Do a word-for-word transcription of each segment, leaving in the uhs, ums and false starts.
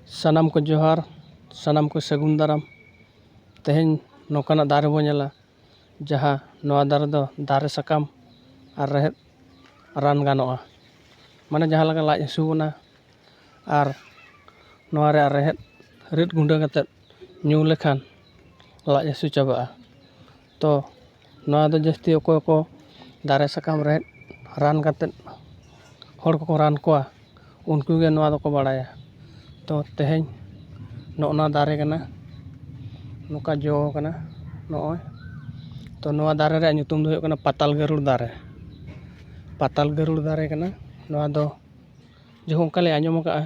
ᱥᱟᱱᱟᱢ ᱠᱚ ᱡᱚᱦᱟᱨ, ᱥᱟᱱᱟᱢ ᱠᱚ ᱥᱟᱹᱜᱩᱱ ᱫᱟᱨᱟᱢ᱾ ᱛᱮᱦᱮᱧ ᱱᱚᱝᱠᱟᱱᱟᱜ ᱫᱟᱨᱮ ᱵᱚᱱ ᱧᱮᱞᱟ, ᱡᱟᱦᱟᱸ ᱱᱚᱣᱟ ᱫᱟᱨᱮ ᱫᱚ ᱫᱟᱨᱮ ᱥᱟᱠᱟᱢ ᱟᱨ ᱨᱮᱦᱮᱫ ᱨᱟᱱ ᱜᱟᱱᱚᱜᱼᱟ᱾ ᱢᱟᱱᱮ ᱡᱟᱦᱟᱸ ᱞᱮᱠᱟ ᱞᱟᱡ ᱦᱟᱹᱥᱩ ᱵᱚᱱᱟ ᱟᱨ ᱱᱚᱣᱟ ᱨᱮᱭᱟᱜ ᱨᱮᱦᱮᱫ ᱨᱤᱫ ᱜᱩᱸᱰᱟᱹ ᱠᱟᱛᱮᱫ ᱧᱩ ᱞᱮᱠᱷᱟᱱ ᱞᱟᱡ ᱦᱟᱹᱥᱩ ᱪᱟᱵᱟᱜᱼᱟ᱾ ᱛᱚ ᱱᱚᱣᱟ ᱫᱚ ᱡᱟᱹᱥᱛᱤ ᱚᱠᱚᱭ ᱠᱚ ᱫᱟᱨᱮ ᱥᱟᱠᱟᱢ ᱨᱮᱦᱮᱫ ᱨᱟᱱ ᱠᱟᱛᱮᱫ ᱦᱚᱲ ᱠᱚᱠᱚ ᱨᱟᱱ ᱠᱚᱣᱟ, ᱩᱱᱠᱩ ᱜᱮ ᱱᱚᱣᱟ ᱫᱚᱠᱚ ᱵᱟᱲᱟᱭᱟ᱾ ᱛᱚ ᱛᱮᱦᱮᱧ ᱱᱚᱜᱼᱚ ᱱᱚᱣᱟ ᱫᱟᱨᱮ ᱠᱟᱱᱟ, ᱱᱚᱝᱠᱟ ᱡᱚ ᱠᱟᱱᱟ ᱱᱚᱜᱼᱚᱭ᱾ ᱛᱚ ᱱᱚᱣᱟ ᱫᱟᱨᱮ ᱨᱮᱭᱟᱜ ᱧᱩᱛᱩᱢ ᱫᱚ ᱦᱩᱭᱩᱜ ᱠᱟᱱᱟ ᱯᱟᱛᱟᱞ ᱜᱟᱹᱨᱩᱲ ᱫᱟᱨᱮ᱾ ᱯᱟᱛᱟᱞ ᱜᱟᱹᱨᱩᱲ ᱫᱟᱨᱮ ᱠᱟᱱᱟ ᱱᱚᱣᱟ ᱫᱚ᱾ ᱡᱚᱠᱷᱚᱱ ᱚᱱᱠᱟ ᱞᱮ ᱟᱸᱡᱚᱢ ᱟᱠᱟᱫᱼᱟ,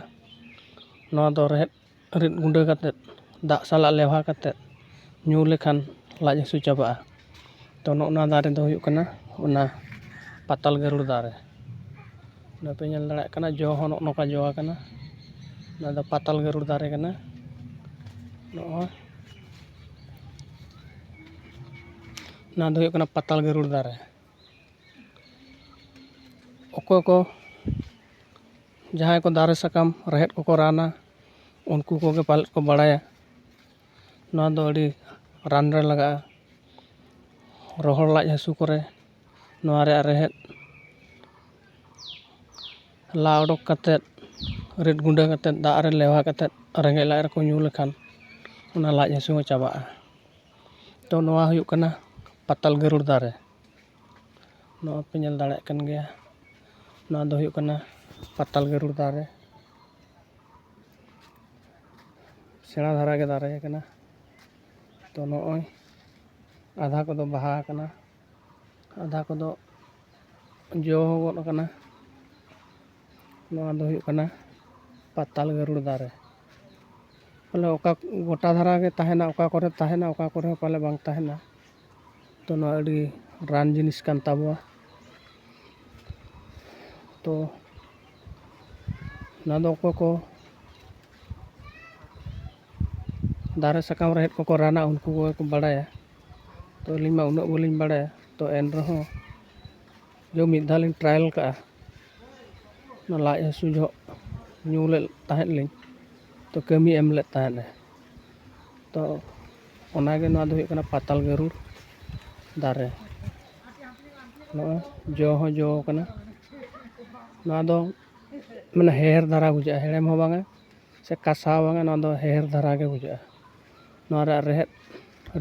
ᱱᱚᱣᱟ ᱫᱚ ᱨᱮᱦᱮᱫ ᱨᱤᱫ ᱜᱩᱸᱰᱟᱹ ᱠᱟᱛᱮᱫ ᱫᱟᱜ ᱥᱟᱞᱟᱜ ᱞᱮᱣᱦᱟ ᱠᱟᱛᱮᱫ ᱧᱩ ᱞᱮᱠᱷᱟᱱ ᱞᱟᱡ ᱦᱟᱹᱥᱩ ᱪᱟᱵᱟᱜᱼᱟ᱾ ᱛᱚ ᱱᱚᱜᱼᱚ ᱱᱚᱣᱟ ᱫᱟᱨᱮ ᱫᱚ ᱦᱩᱭᱩᱜ ᱠᱟᱱᱟ ᱚᱱᱟ ᱯᱟᱛᱟᱞ ᱜᱟᱹᱨᱩᱲ ᱫᱟᱨᱮ᱾ ᱱᱚᱣᱟ ᱯᱮ ᱧᱮᱞ ᱫᱟᱲᱮᱭᱟᱜ ᱠᱟᱱᱟ, ᱡᱚ ᱦᱚᱸ ᱱᱚᱜᱼᱚ ᱱᱚᱝᱠᱟ ᱡᱚ ᱟᱠᱟᱱᱟ᱾ ᱱᱚᱣᱟ ᱫᱚ ᱯᱟᱛᱟᱞ ᱜᱟᱹᱨᱩᱲ ᱫᱟᱨᱮ ᱠᱟᱱᱟ᱾ ᱱᱚᱜᱼᱚᱭ ᱱᱚᱣᱟ ᱫᱚ ᱦᱩᱭᱩᱜ ᱠᱟᱱᱟ ᱯᱟᱛᱟᱞ ᱜᱟᱹᱨᱩᱲ ᱫᱟᱨᱮ᱾ ᱚᱠᱚᱭ ᱠᱚ ᱡᱟᱦᱟᱸᱭ ᱠᱚ ᱫᱟᱨᱮ ᱥᱟᱠᱟᱢ ᱨᱮᱦᱮᱫ ᱠᱚᱠᱚ ᱨᱟᱱᱟ, ᱩᱱᱠᱩ ᱠᱚᱜᱮ ᱯᱟᱞᱮᱫ ᱠᱚ ᱵᱟᱲᱟᱭᱟ᱾ ᱱᱚᱣᱟ ᱫᱚ ᱟᱹᱰᱤ ᱨᱟᱱ ᱨᱮ ᱞᱟᱜᱟᱜᱼᱟ᱾ ᱨᱚᱦᱚᱲ ᱞᱟᱡ ᱦᱟᱹᱥᱩ ᱠᱚᱨᱮ ᱱᱚᱣᱟ ᱨᱮᱭᱟᱜ ᱨᱮᱦᱮᱫ ᱞᱟ ᱚᱰᱚᱠ ᱠᱟᱛᱮᱫ, ᱨᱤᱫ ᱜᱩᱸᱰᱟᱹ ᱠᱟᱛᱮᱫ, ᱫᱟᱜ ᱨᱮ ᱞᱮᱣᱦᱟ ᱠᱟᱛᱮᱫ, ᱨᱮᱸᱜᱮᱡ ᱞᱟᱡ ᱨᱮᱠᱚ ᱧᱩ ᱞᱮᱠᱷᱟᱱ ᱚᱱᱟ ᱞᱟᱡ ᱦᱟᱹᱥᱩ ᱦᱚᱸ ᱪᱟᱵᱟᱜᱼᱟ᱾ ᱛᱚ ᱱᱚᱣᱟ ᱦᱩᱭᱩᱜ ᱠᱟᱱᱟ ᱯᱟᱛᱟᱞ ᱜᱟᱹᱨᱩᱲ ᱫᱟᱨᱮ᱾ ᱱᱚᱣᱟ ᱯᱮ ᱧᱮᱞ ᱫᱟᱲᱮᱭᱟᱜ ᱠᱟᱱ ᱜᱮᱭᱟ, ᱱᱚᱣᱟ ᱫᱚ ᱦᱩᱭᱩᱜ ᱠᱟᱱᱟ ᱯᱟᱛᱟᱞ ᱜᱟᱹᱨᱩᱲ ᱫᱟᱨᱮ᱾ ᱥᱮᱬᱟ ᱫᱷᱟᱨᱟ ᱜᱮ ᱫᱟᱨᱮ ᱠᱟᱱᱟ᱾ ᱛᱚ ᱱᱚᱜᱼᱚᱭ ᱟᱫᱷᱟ ᱠᱚᱫᱚ ᱵᱟᱦᱟ ᱟᱠᱟᱱᱟ, ᱟᱫᱷᱟ ᱠᱚᱫᱚ ᱡᱚ ᱦᱚᱸ ᱜᱚᱫ ᱟᱠᱟᱱᱟ᱾ ᱱᱚᱣᱟ ᱫᱚ ᱦᱩᱭᱩᱜ ᱠᱟᱱᱟ ᱯᱟᱛᱟᱞ ᱜᱟᱹᱨᱩᱲ ᱫᱟᱨᱮ᱾ ᱵᱚᱞᱮ ᱚᱠᱟ ᱜᱚᱴᱟ ᱫᱷᱟᱨᱟ ᱜᱮ ᱛᱟᱦᱮᱱᱟ, ᱚᱠᱟ ᱠᱚᱨᱮ ᱛᱟᱦᱮᱱᱟ, ᱚᱠᱟ ᱠᱚᱨᱮ ᱦᱚᱸ ᱯᱟᱞᱮ ᱵᱟᱝ ᱛᱟᱦᱮᱱᱟ᱾ ᱛᱚ ᱱᱚᱣᱟ ᱟᱹᱰᱤ ᱨᱟᱱ ᱡᱤᱱᱤᱥ ᱠᱟᱱ ᱛᱟᱵᱚᱣᱟ᱾ ᱛᱚ ᱱᱚᱣᱟ ᱫᱚ ᱚᱠᱚᱭ ᱠᱚ ᱫᱟᱨᱮ ᱥᱟᱠᱟᱢ ᱨᱮᱦᱮᱫ ᱠᱚᱠᱚ ᱨᱟᱱᱟ, ᱩᱱᱠᱩ ᱠᱚᱜᱮ ᱠᱚ ᱵᱟᱲᱟᱭᱟ᱾ ᱛᱚ ᱟᱹᱞᱤᱧ ᱢᱟ ᱩᱱᱟᱹᱜ ᱵᱟᱹᱞᱤᱧ ᱵᱟᱲᱟᱭᱟ᱾ ᱛᱚ ᱮᱱ ᱨᱮᱦᱚᱸ ᱡᱚ ᱢᱤᱫ ᱫᱷᱟᱣ ᱞᱤᱧ ᱴᱨᱟᱭᱟᱞ ᱠᱟᱜᱼᱟ᱾ ᱚᱱᱟ ᱞᱟᱡ ᱦᱟᱹᱥᱩ ᱡᱚᱦᱚᱜ ᱧᱩ ᱞᱮᱫ ᱛᱟᱦᱮᱸᱫ ᱞᱤᱧ᱾ ᱛᱚ ᱠᱟᱹᱢᱤ ᱮᱢ ᱞᱮᱫ ᱛᱟᱦᱮᱸᱫ ᱮ᱾ ᱛᱚ ᱚᱱᱟᱜᱮ ᱱᱚᱣᱟ ᱫᱚ ᱦᱩᱭᱩᱜ ᱠᱟᱱᱟ ᱯᱟᱛᱟᱞ ᱜᱟᱹᱨᱩᱲ ᱫᱟᱨᱮ᱾ ᱱᱚᱜᱼᱚᱭ ᱡᱚ ᱦᱚᱸ ᱡᱚ ᱠᱟᱱᱟ᱾ ᱱᱚᱣᱟ ᱫᱚ ᱢᱟᱱᱮ ᱦᱮᱦᱮᱨ ᱫᱷᱟᱨᱟ ᱵᱩᱡᱷᱟᱹᱜᱼᱟ, ᱦᱮᱲᱮᱢ ᱦᱚᱸ ᱵᱟᱝᱟ ᱥᱮ ᱠᱟᱥᱟ ᱦᱚᱸ ᱵᱟᱝᱟ, ᱱᱚᱣᱟ ᱫᱚ ᱦᱮᱦᱮᱨ ᱫᱷᱟᱨᱟ ᱜᱮ ᱵᱩᱡᱷᱟᱹᱜᱼᱟ᱾ ᱱᱚᱣᱟ ᱨᱮᱭᱟᱜ ᱨᱮᱦᱮᱫ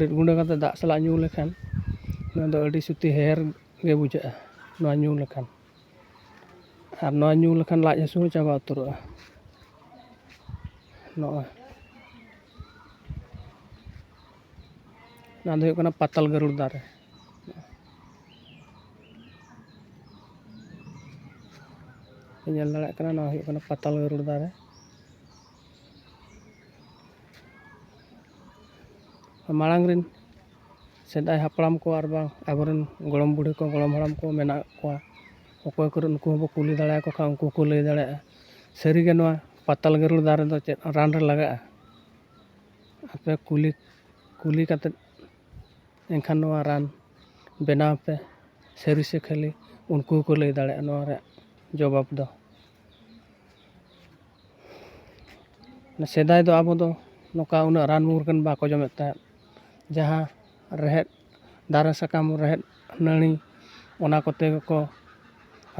ᱨᱤᱫ ᱜᱩᱸᱰᱟᱹ ᱠᱟᱛᱮ ᱫᱟᱜ ᱥᱟᱞᱟᱜ ᱧᱩ ᱞᱮᱠᱷᱟᱱ ᱱᱚᱣᱟ ᱫᱚ ᱟᱹᱰᱤ ᱥᱩᱛᱤ ᱦᱮᱦᱮᱨ ᱜᱮ ᱵᱩᱡᱷᱟᱹᱜᱼᱟ ᱱᱚᱣᱟ ᱧᱩ ᱞᱮᱠᱷᱟᱱ᱾ ᱟᱨ ᱱᱚᱣᱟ ᱧᱩ ᱞᱮᱠᱷᱟᱱ ᱞᱟᱡ ᱦᱟᱹᱥᱩ ᱦᱚᱸ ᱪᱟᱵᱟ ᱩᱛᱟᱹᱨᱚᱜᱼᱟ᱾ ᱱᱚᱜᱼᱚᱭ ᱱᱚᱣᱟ ᱫᱚ ᱦᱩᱭᱩᱜ ᱠᱟᱱᱟ ᱯᱟᱛᱟᱞ ᱜᱟᱹᱨᱩᱲ ᱫᱟᱨᱮ᱾ ᱯᱮ ᱧᱮᱞ ᱫᱟᱲᱮᱭᱟᱜ ᱠᱟᱱᱟ, ᱱᱚᱣᱟ ᱦᱩᱭᱩᱜ ᱠᱟᱱᱟ ᱯᱟᱛᱟᱞ ᱜᱟᱹᱨᱩᱲ ᱫᱟᱨᱮ᱾ ᱢᱟᱲᱟᱝ ᱨᱮᱱ ᱥᱮᱫᱟᱭ ᱦᱟᱯᱲᱟᱢ ᱠᱚ ᱟᱨ ᱵᱟᱝ ᱟᱵᱚᱨᱮᱱ ᱜᱚᱲᱚᱢ ᱵᱩᱲᱦᱤ ᱠᱚ, ᱜᱚᱲᱚᱢ ᱦᱟᱲᱟᱢ ᱠᱚ ᱢᱮᱱᱟᱜ ᱠᱚᱣᱟ, ᱚᱠᱚᱭ ᱠᱚᱨᱮ ᱩᱱᱠᱩ ᱦᱚᱸᱵᱚ ᱠᱩᱞᱤ ᱫᱟᱲᱮᱭᱟᱠᱚ ᱠᱷᱟᱱ ᱩᱱᱠᱩ ᱠᱚ ᱞᱟᱹᱭ ᱫᱟᱲᱮᱭᱟᱜᱼᱟ᱾ ᱥᱟᱹᱨᱤᱜᱮ ᱱᱚᱣᱟ ᱯᱟᱛᱟᱞ ᱜᱟᱹᱨᱩᱲ ᱫᱟᱨᱮ ᱫᱚ ᱪᱮᱫ ᱨᱟᱱ ᱨᱮ ᱞᱟᱜᱟᱜᱼᱟ? ᱟᱯᱮ ᱠᱩᱞᱤ, ᱠᱩᱞᱤ ᱠᱟᱛᱮᱫ ᱮᱱᱠᱷᱟᱱ ᱱᱚᱣᱟ ᱨᱟᱱ ᱵᱮᱱᱟᱣ ᱯᱮ᱾ ᱥᱟᱹᱨᱤ ᱥᱮ ᱠᱷᱟᱹᱞᱤ ᱩᱱᱠᱩ ᱠᱚ ᱞᱟᱹᱭ ᱫᱟᱲᱮᱭᱟᱜᱼᱟ ᱱᱚᱣᱟ ᱨᱮᱭᱟᱜ ᱡᱚᱵᱟᱵ ᱫᱚ᱾ ᱥᱮᱫᱟᱭ ᱫᱚ ᱟᱵᱚ ᱫᱚ ᱱᱚᱝᱠᱟ ᱩᱱᱟᱹᱜ ᱨᱟᱱ ᱢᱩᱨᱜᱟᱹᱱ ᱵᱟᱠᱚ ᱡᱚᱢᱮᱫ ᱛᱟᱦᱮᱸᱫ᱾ ᱡᱟᱦᱟᱸ ᱨᱮᱦᱮᱫ, ᱫᱟᱨᱮ ᱥᱟᱠᱟᱢ, ᱨᱮᱦᱮᱫ ᱱᱟᱹᱲᱤ, ᱚᱱᱟ ᱠᱚᱛᱮ ᱜᱮᱠᱚ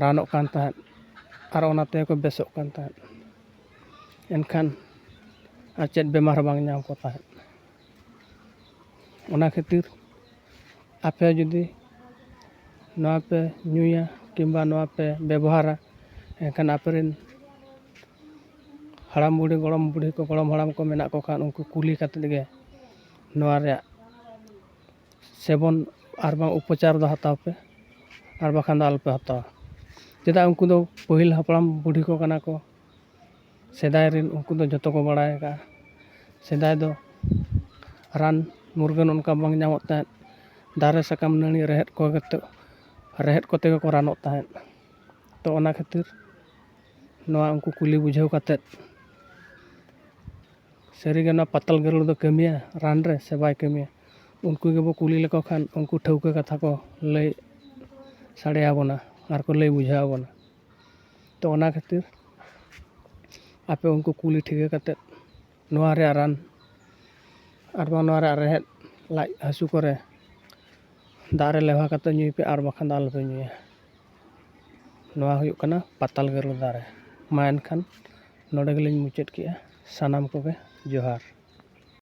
ᱨᱟᱱᱚᱜ ᱠᱟᱱ ᱛᱟᱦᱮᱸᱫ ᱟᱨ ᱚᱱᱟ ᱛᱮᱜᱮ ᱠᱚ ᱵᱮᱥᱚᱜ ᱠᱟᱱ ᱛᱟᱦᱮᱸᱫ᱾ ᱮᱱᱠᱷᱟᱱ ᱟᱨ ᱪᱮᱫ ᱵᱮᱢᱟᱨ ᱦᱚᱸ ᱵᱟᱝ ᱧᱟᱢ ᱠᱚ ᱛᱟᱦᱮᱸᱫ᱾ ᱚᱱᱟ ᱠᱷᱟᱹᱛᱤᱨ ᱟᱯᱮ ᱡᱩᱫᱤ ᱱᱚᱣᱟ ᱯᱮ ᱧᱩᱭᱟ ᱠᱤᱝᱵᱟ ᱱᱚᱣᱟ ᱯᱮ ᱵᱮᱵᱚᱦᱟᱨᱟ, ᱮᱱᱠᱷᱟᱱ ᱟᱯᱮ ᱨᱮᱱ ᱦᱟᱲᱟᱢ ᱵᱩᱲᱦᱤ, ᱜᱚᱲᱚᱢ ᱵᱩᱲᱦᱤ ᱠᱚ, ᱜᱚᱲᱚᱢ ᱦᱟᱲᱟᱢ ᱠᱚ ᱢᱮᱱᱟᱜ ᱠᱚ ᱠᱷᱟᱱ ᱩᱱᱠᱩ ᱠᱩᱞᱤ ᱠᱟᱛᱮᱫ ᱜᱮ ᱱᱚᱣᱟ ᱨᱮᱭᱟᱜ ᱥᱮᱵᱚᱱ ᱟᱨ ᱵᱟᱝ ᱩᱯᱚᱪᱟᱨ ᱫᱚ ᱦᱟᱛᱟᱣ ᱯᱮ, ᱟᱨ ᱵᱟᱠᱷᱟᱱ ᱫᱚ ᱟᱞᱚᱯᱮ ᱦᱟᱛᱟᱣᱟ᱾ ᱪᱮᱫᱟᱜ ᱩᱱᱠᱩ ᱫᱚ ᱯᱟᱹᱦᱤᱞ ᱦᱟᱯᱲᱟᱢ ᱵᱩᱰᱷᱤ ᱠᱚ ᱠᱟᱱᱟ ᱠᱚ, ᱥᱮᱫᱟᱭ ᱨᱮᱱ ᱩᱱᱠᱩ ᱫᱚ ᱡᱚᱛᱚ ᱠᱚ ᱵᱟᱲᱟᱭ ᱟᱠᱟᱫᱼᱟ᱾ ᱥᱮᱫᱟᱭ ᱫᱚ ᱨᱟᱱ ᱢᱩᱨᱜᱟᱹᱱ ᱚᱱᱠᱟ ᱵᱟᱝ ᱧᱟᱢᱚᱜ ᱛᱟᱦᱮᱸᱫ, ᱫᱟᱨᱮ ᱥᱟᱠᱟᱢ ᱱᱟᱹᱲᱤ ᱨᱮᱦᱮᱫ ᱠᱚ ᱜᱮᱛᱚ, ᱨᱮᱦᱮᱫ ᱠᱚᱛᱮ ᱜᱮᱠᱚ ᱨᱟᱱᱚᱜ ᱛᱟᱦᱮᱸᱫ᱾ ᱛᱚ ᱚᱱᱟ ᱠᱷᱟᱹᱛᱤᱨ ᱱᱚᱣᱟ ᱩᱱᱠᱩ ᱠᱩᱞᱤ ᱵᱩᱡᱷᱟᱹᱣ ᱠᱟᱛᱮᱫ ᱥᱟᱹᱨᱤᱜᱮ ᱱᱚᱣᱟ ᱯᱟᱛᱟᱞ ᱜᱟᱹᱨᱩᱲ ᱫᱚ ᱠᱟᱹᱢᱤᱭᱟ ᱨᱟᱱ ᱨᱮ ᱥᱮ ᱵᱟᱭ ᱠᱟᱹᱢᱤᱭᱟ? ᱩᱱᱠᱩ ᱜᱮᱵᱚ ᱠᱩᱞᱤ ᱞᱮᱠᱚ ᱠᱷᱟᱱ ᱩᱱᱠᱩ ᱴᱷᱟᱹᱣᱠᱟᱹ ᱠᱟᱛᱷᱟ ᱠᱚ ᱞᱟᱹᱭ ᱥᱟᱰᱮ ᱟᱵᱚᱱᱟ ᱟᱨ ᱠᱚ ᱞᱟᱹᱭ ᱵᱩᱡᱷᱟᱹᱣ ᱟᱵᱚᱱᱟ᱾ ᱛᱚ ᱚᱱᱟ ᱠᱷᱟᱹᱛᱤᱨ ᱟᱯᱮ ᱩᱱᱠᱩ ᱠᱩᱞᱤ ᱴᱷᱤᱠᱟᱹ ᱠᱟᱛᱮᱫ ᱱᱚᱣᱟ ᱨᱮᱭᱟᱜ ᱨᱟᱱ ᱟᱨ ᱵᱟᱝ ᱱᱚᱣᱟ ᱨᱮᱭᱟᱜ ᱨᱮᱦᱮᱫ ᱞᱟᱡ ᱦᱟᱹᱥᱩ ᱠᱚᱨᱮ ᱫᱟᱜ ᱨᱮ ᱞᱮᱣᱦᱟ ᱠᱟᱛᱮ ᱧᱩᱭ ᱯᱮ, ᱟᱨ ᱵᱟᱠᱷᱟᱱ ᱫᱚ ᱟᱞᱚᱯᱮ ᱧᱩᱭᱟ᱾ ᱱᱚᱣᱟ ᱦᱩᱭᱩᱜ ᱠᱟᱱᱟ ᱯᱟᱛᱟᱞ ᱜᱟᱹᱨᱩᱲ ᱫᱟᱨᱮ᱾ ᱢᱟ ᱮᱱᱠᱷᱟᱱ ᱱᱚᱰᱮ ᱜᱮᱞᱤᱧ ᱢᱩᱪᱟᱹᱫ ᱠᱮᱜᱼᱟ᱾ ᱥᱟᱱᱟᱢ ᱠᱚᱜᱮ ᱡᱚᱦᱟᱨ᱾